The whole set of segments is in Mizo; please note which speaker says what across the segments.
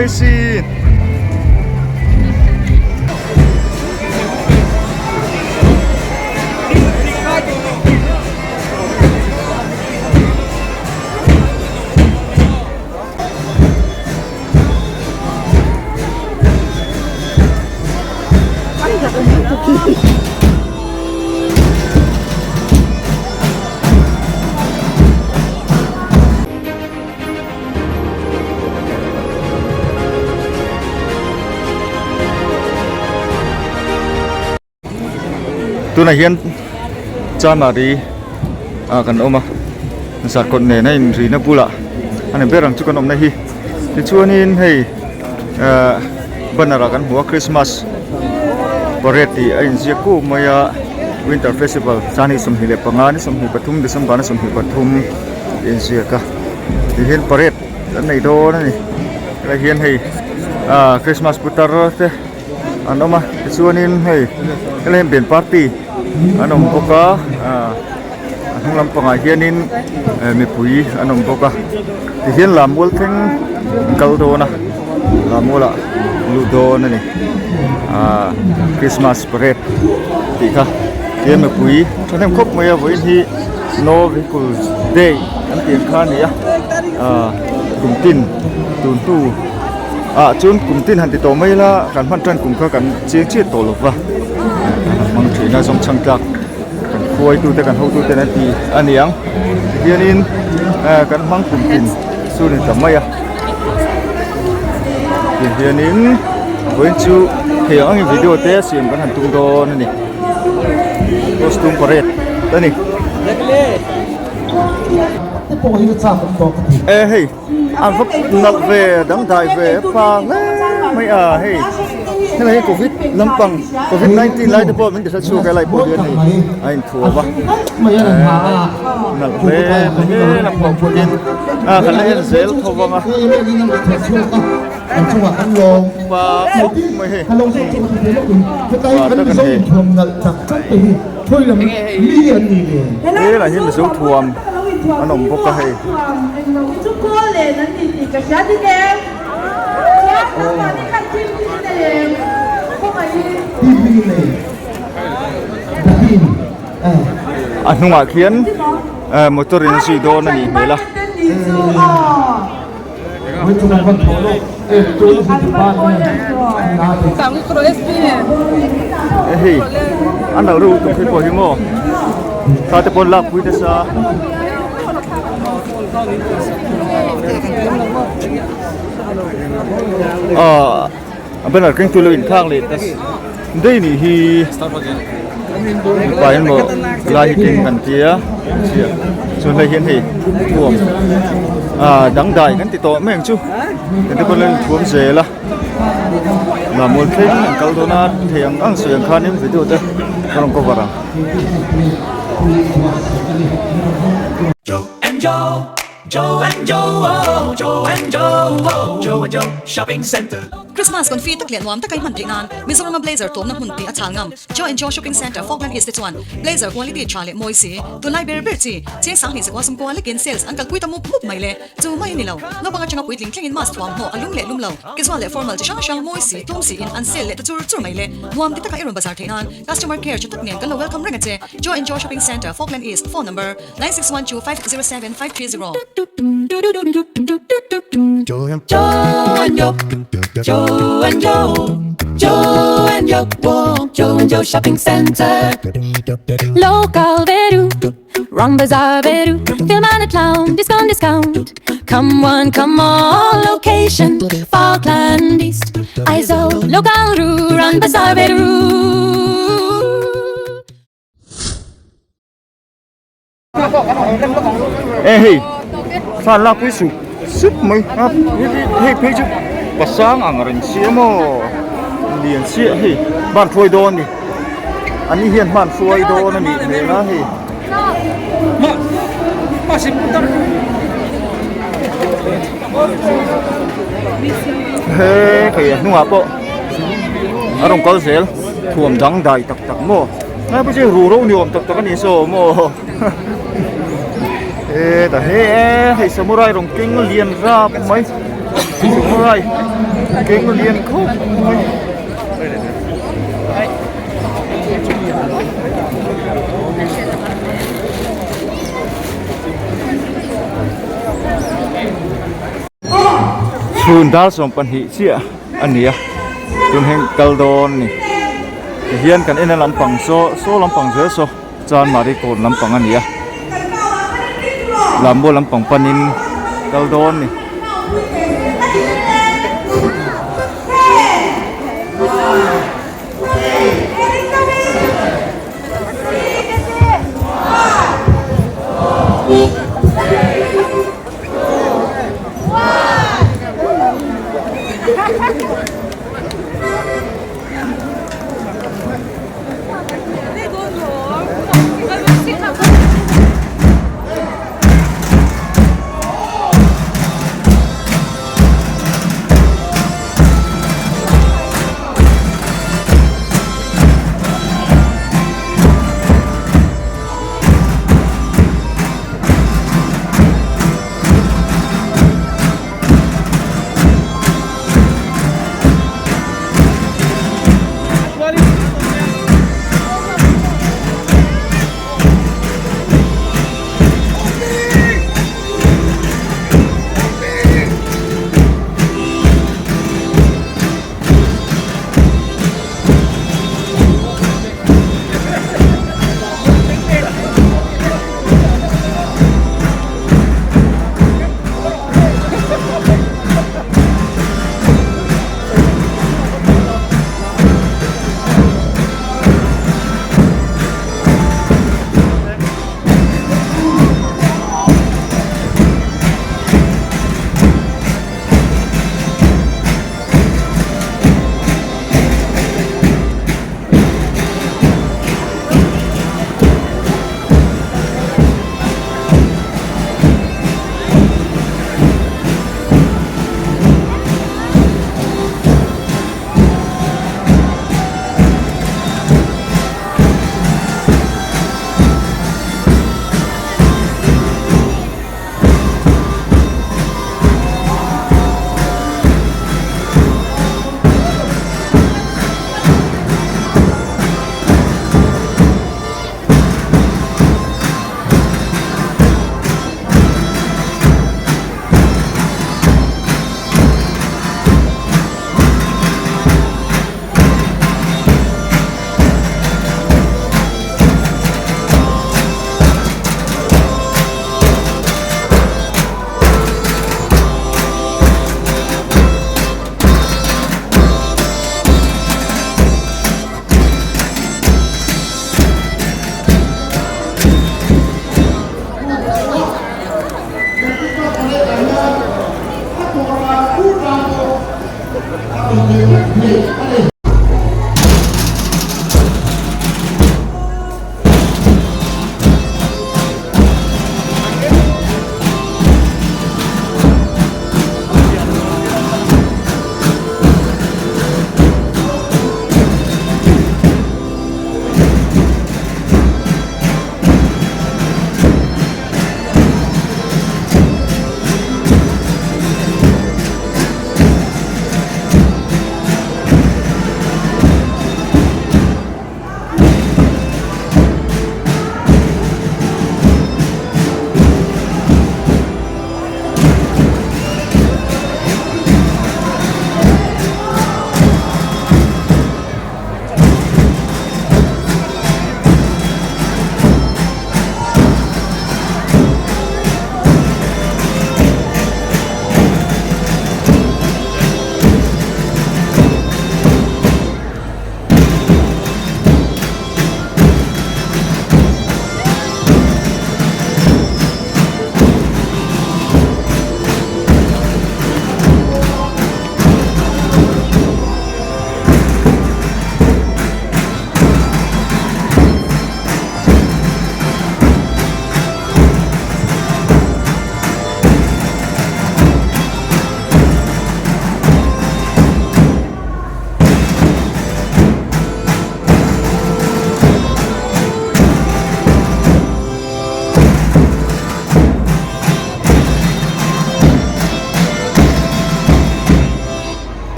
Speaker 1: mai sin. Tunah hian Chanmari ah kan awm a zarkawt nen a inrina bulah a ni ber ang chu kan awmna hi tichuanin hei ehh banner ah kan hmu a Christmas parade tih a inziak kup mai a winter festival sangni 25 ni 23 December ni 23 tih a inziak a tihian parade an nei dawn a ni helai hian hei ah Christmas putar te an awm a tichuanin hei helai hian band party an awm bawk a ah a hnung lampangah hianin eh mipui an awm bawk a tihian lammual thleng an kal dawn a lammualah luh dawn a ni ah christmas parade tih kha tihian mipui thahnem khawp mai a vawiin hi no vehicle day an tih ang kha a ni a ah kum tin tun hnu ah chuan kum tin han ti tawh mai ila kan hman tan kum kha kan chiang chiah tawh lo va kan han hmang thin a zawng chhang tlak kan khuaitu te kan hotu ten an ti a ni ang tihianin eh kan hmang kum tin chu ni ta mai a tihianin vawiin chu thei ang angin video te a siam kan han tum dawn a ni costume parade a ni. E hei. A va nalh ve dangdai ve pa hle mai a hei helai hi covid lampang covid 19 lai te pawh min ti hre chhuak e lai pawh hian hei a inthuam a nalh hle mai he lampang pawhin a kan la en zel tho vang a pa khawp mai hei pa tak a ni helai hi mizo thuam. an awm bawk a hei. A hnungah khian motor in a zui dawn a nih hmel a. Hei a nalh reuh lutuk hi pawh hi maw thla te pawh an lak pui nasa ah a banner keng tu lo inthlak leh ta daih nih hi mipa hian maw lai hi keng kan tia chuan hei hian hei thuam ah dangdai kan ti tawh mai ang chu hengte pawh hian thuam zel a lammual thleng an kal dawn a thei ang ang sawi ang khanin video te ka rawn cover ang.
Speaker 2: Joe and Joe, oh, Joe and Joe, oh, Joe and Joe Shopping Centre.
Speaker 3: Christmas confi tak leh nuam taka i hman theih nan Mizorama Blazer tlawmna hmun tih a chhal ngam. Joe and Joe Shopping Centre, Falkland East te chuan Blazer quality tha leh mawi si, tunlai ber ber chi, cheng sanghnih zakua sumkua lekin sales an kalpui ta mup mup mai le. Chu mai a ni lo, naupang atanga puitling thlengin mask thuam hawh a lum leh lum lo, casual leh formal chi hrang hrang mawi si, tlawm siin an sale leh ta chur chur mai le. Nuam ti taka i rawn bazar theih nan Customer care tha tak nen kan lo welcome reng a che. Joe and Joe Shopping Centre, Falkland East, phone number. 9612 507 530.
Speaker 2: Joe and Joe, Joe and Joe, Joe and Joe, Joe and Joe Shopping Centre.
Speaker 4: Local veru, Rang Bazaar veru, Filmana clown, discount, discount. Come one, come all, location, Falkland East, Aizawl, local ru, Rang Bazaar veru.
Speaker 1: E hei thla an lakpui sup sup mai a hei phei chu pasang ang reng sia maw lian chiah hei hman hruai dawn a ni an ni hian hman hruai dawn a nih hmel a hei. He hei a hnungah pawh a rawn kal zel thuam dang dai tak tak maw. Ngai pawh chu ruh ro ni awm tak tak a ni saw maw he ta he hei samurai rawng keng lian rap mai. Alright keng lian khawp mai. Chhun dar 12 chiah a ni a tun heng kal dawn a ni tihian kan en a lampang saw saw lampang zel saw chanmari kawn lampang a ni a lammual lampang panin kal dawn a ni.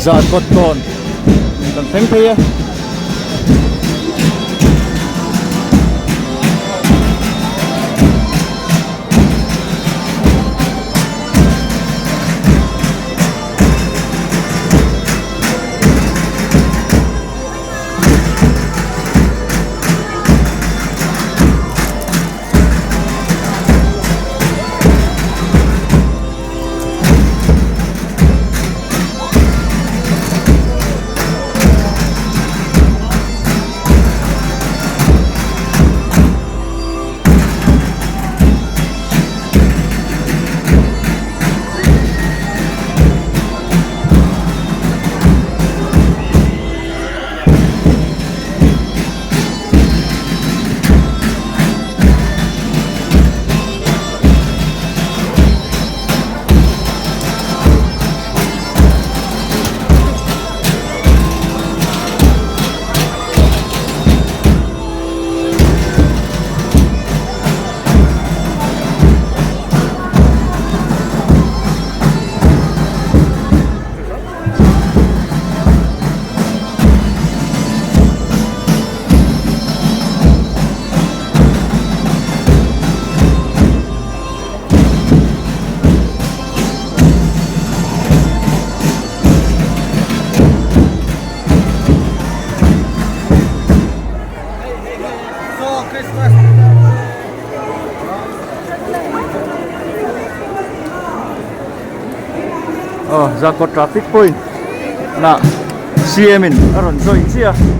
Speaker 1: Zan kawt tawn kan thleng phei e. Aw Zarkawt traffic point nah C_M in a rawn join chiah a.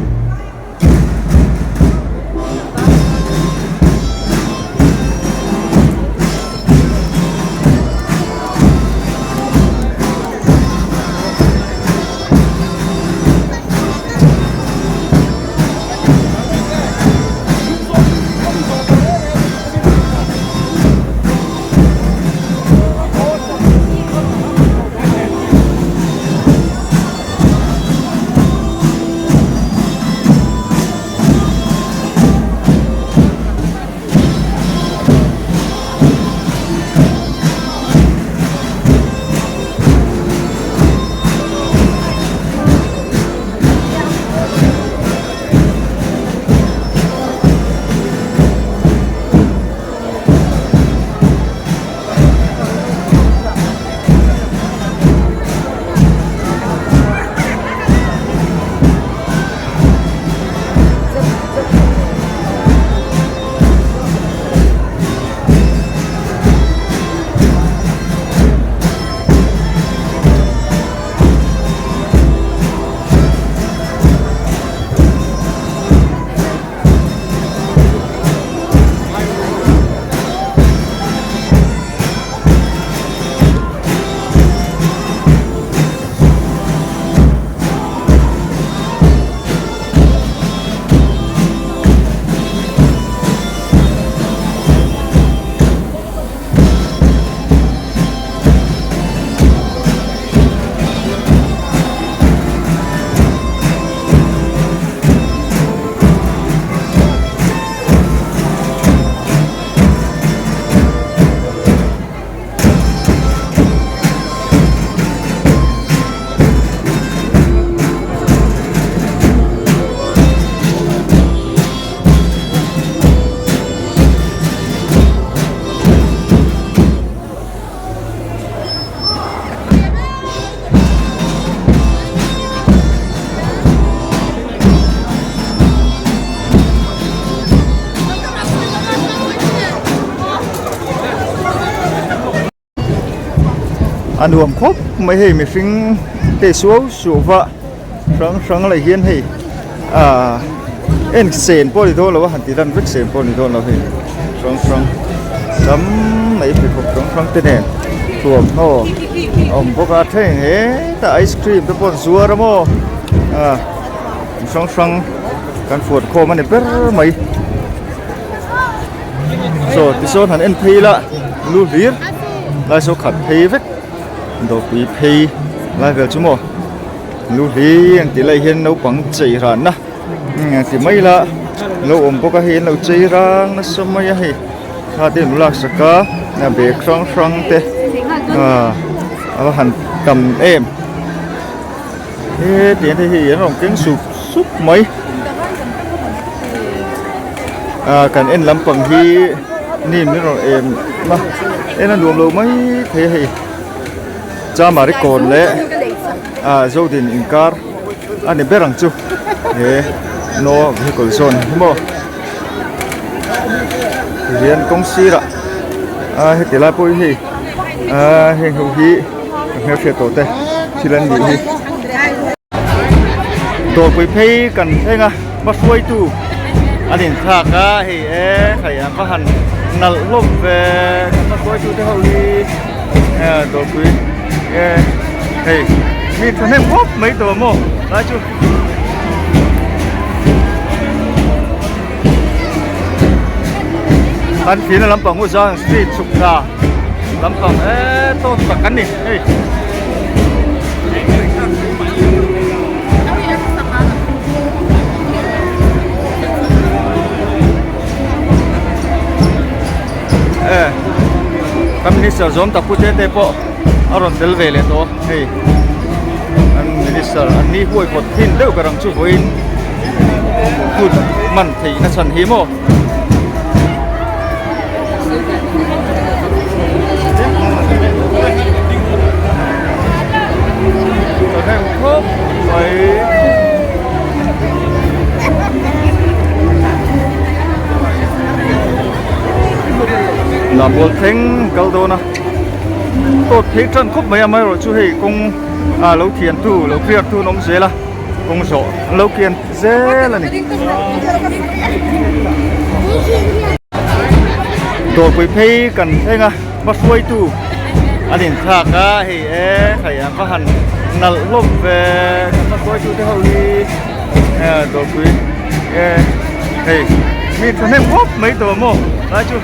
Speaker 1: A nuam khawp mai hei mihring te suau suau va hrang hrang leh hian hei ah en sen pawh a ni dawn lo a han ti lan vek sen pawh a ni dawn lo hei hrang hrang tam mai pheikhawk hrang hrang te nen thuamhnaw a awm bawk a then hetah ice cream te pawh an zuar a maw ah hrang hrang kan fuan khawm a ni ber mai. Chaw tisawn han en phei ila lu hlir lai saw khat phei vek dawrpui phei lai vel chu maw lu hlir ang tih lai hian naupang chei ranna ti mai ila lo awm bawk a hei an lo chei rang nasa mai a hei thla te an lo laksak a bag hrang hrang te ah a va han tam em he tiang te hi an rawn keng sup sup mai. Ah kan en lampang hi ni min rawn em a en a nuam lo mai thei a hei Chamari kawn leh ah Zodin inkar a ni ber ang chu he no vehicle zawn hi maw tihian kawng sirah ah heti lai pawh hi hei ah heng ho hi ka hmelhriat tawh te thil an nih hi. Dawrpui phei kan thleng a hmahruaitu an inthlak a hei e hei an va han nalh hlawm ve kan hmahruaitu te ho hi dawrpui e hei mi thahnem khawp mai tawh maw lai chu. An thihna lampang hu zang street chhuk thla lampang e tawt tak an ni hei. E kan minister zawm tak pu te te pawh a rawn tel ve leh tawh hei an minister an ni huai pawt thin deuh ber ang chu vawiin hun hman theih na chhan hi maw. Thahnem khawp mai. Lambual thleng kal dawn a tawt phei tan khawp mai amaherawhchu hei kawng ah lo thian tu lo clear tu an awm zel a. Kawng zawh an lo kian zel a ni. Dawrpui phei kan thleng a hmahruaitu an inthlak a hei e hei an va han nalh hlawm ve kan hmahruaitu te ho hi dawrpui e hei mi thahnem khawp mai tawh maw lai chu.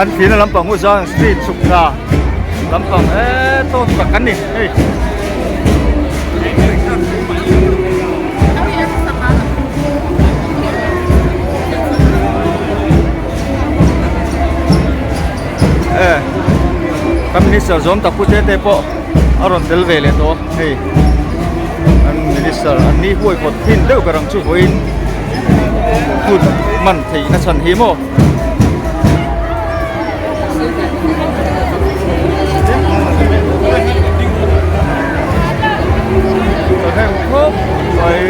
Speaker 1: An thihna lampang hu zang street chhuk thla lampang e tawt tak an ni hei. E kan minister zawm tak pu te te pawh a rawn tel ve leh tawh hei an minister an ni huai pawt thin deuh ber ang chu vawiin hun hman theih na chhan hi maw. Thahnem khawp mai.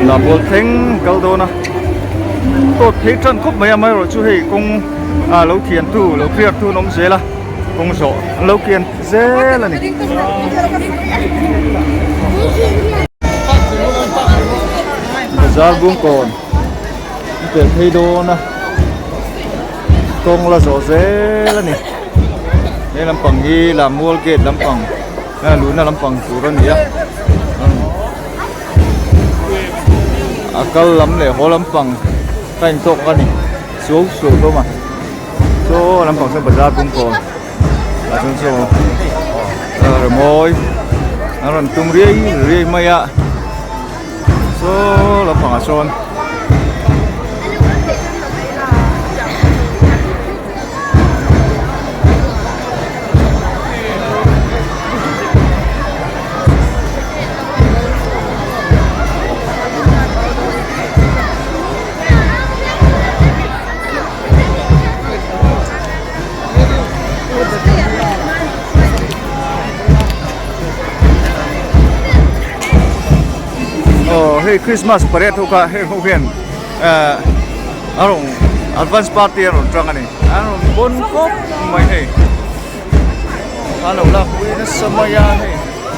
Speaker 1: Lambual thleng kal dawn a tawt phei tan khawp mai amaherawhchu hei kawng ah lo thian tu lo clear tu an awm zel a. Kawng zawh an lo kian zel a ni. Bazar bungkawn an pel phei dawn a kawng la zawh zel a ni. He lampang hi Lammual gate lampang luhna lampang tur a ni a a kal lam leh haw lampang a intawk a ni suau suau hlawm a. Saw lampang sawn bazar bungkawn ah chuan saw rimawi an rawn tum riai riai mai a saw lampangah sawn. Aw hei Christmas parade ho kha heng ho hian eh a rawn advance party a rawn tang a ni an rawn pawn khawp mai hei an lo lak pui nasa mai a hei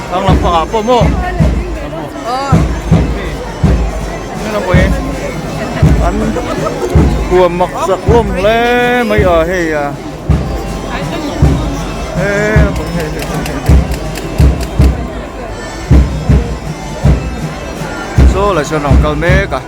Speaker 1: thlang lampangah pawh maw an huam mak chak hlawm hle mai a hei a. Saw lai sawn rawn kal mek a.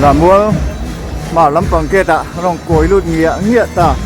Speaker 1: Lammual hmar lampang gate ah a rawn kawi lut ngiah ngiah ta.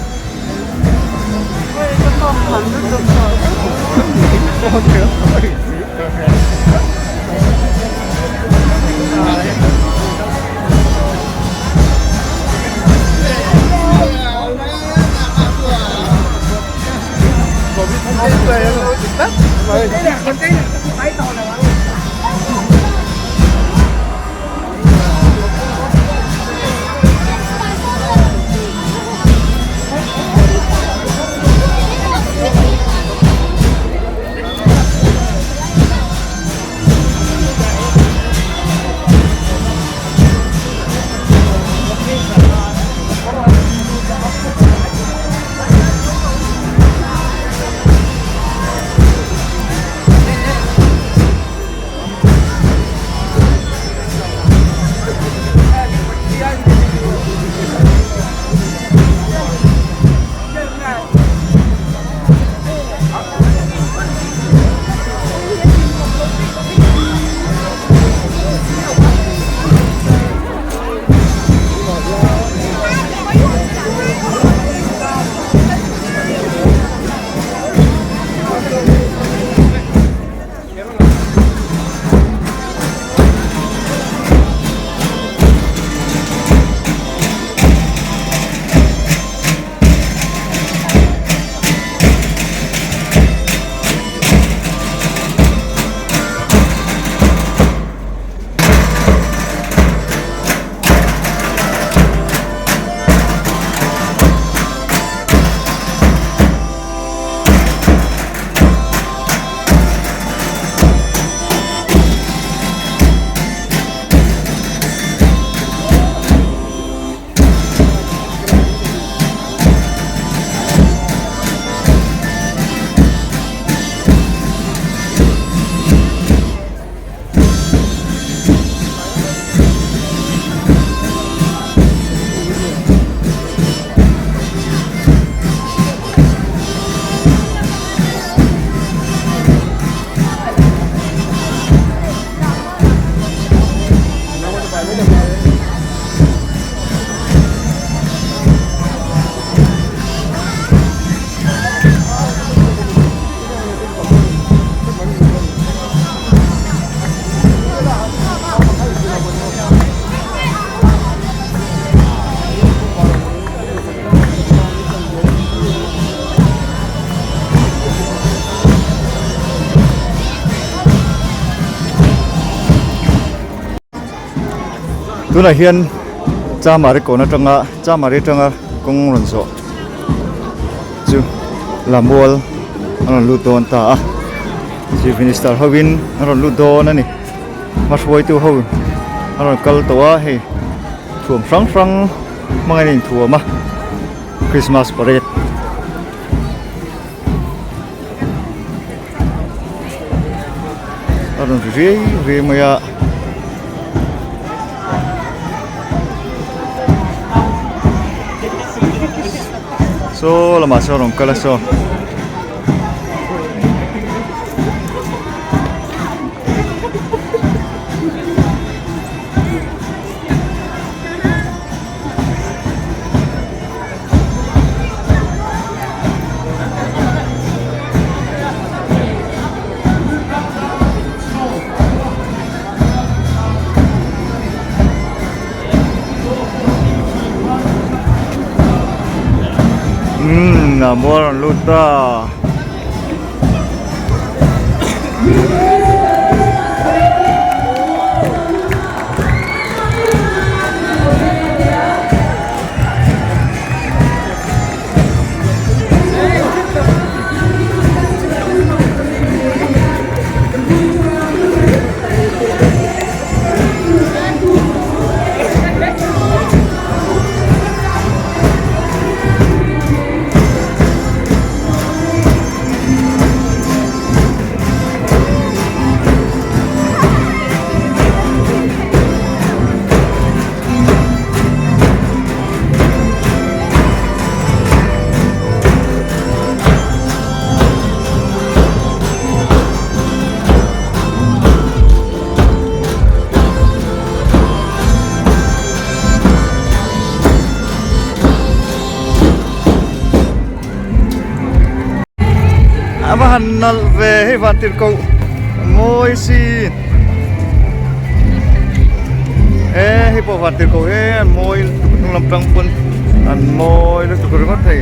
Speaker 1: Tunah hian Chamari kawn atanga Chamari atanga kawng rawn zawh chu Lammual a rawn lut dawn ta a Chief Minister hovin a rawn lut dawn a ni hmahruaitu ho a rawn kal tawh a hei thuam hrang hrang hmangin a inthuam a Christmas parade. A rawn ri riai riai mai a. Saw lamah sawn a rawn kal a saw. Umm a mual rawn lut ta. nalh ve hei vantirhkoh mawi si e hei pawh vantirhkoh he an mawi lutuk hnung lam tang pawn an mawi lutuk ringawt thei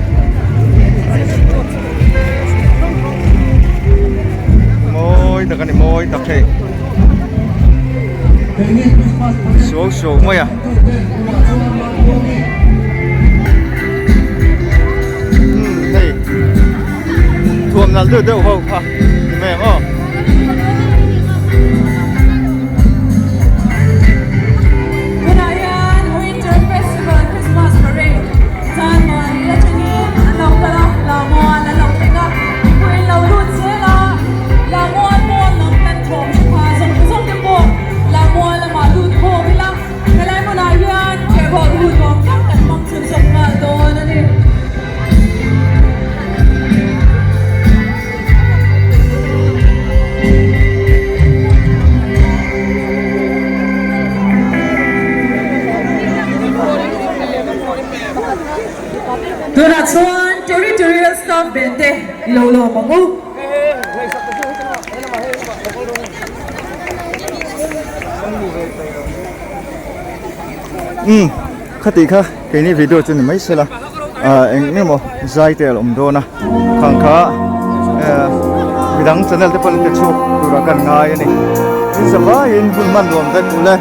Speaker 1: mawi tak a ni mawi tak hei suau suau mai a. Hei thuam nalh deuh deuh ho kha ni mai ang aw.
Speaker 5: Tunah hian Winter Festival Christmas Parade Chanmari atangin an lo kal a, Lamuan an lo thleng a, mipui an lo lut zel a, Lamuan pawn lam kan thawm hre pha zawng zawng te pawh Lamuan lamah lut khawm ila. Helai hmunah hian kehbawlh hun nuam tak kan hmang chhunzawm nghal dawn a ni. Tunah chuan Territorial Staff Band te i lo lawm ang u.
Speaker 1: Umm khati kha keini video chu ni mai se la ah eng eng emaw zai te a lo awm dawn a khang kha eh midang channel te pawh an pe chhuak turah kan ngai a ni in zavaiin hun hman nuam vek ule.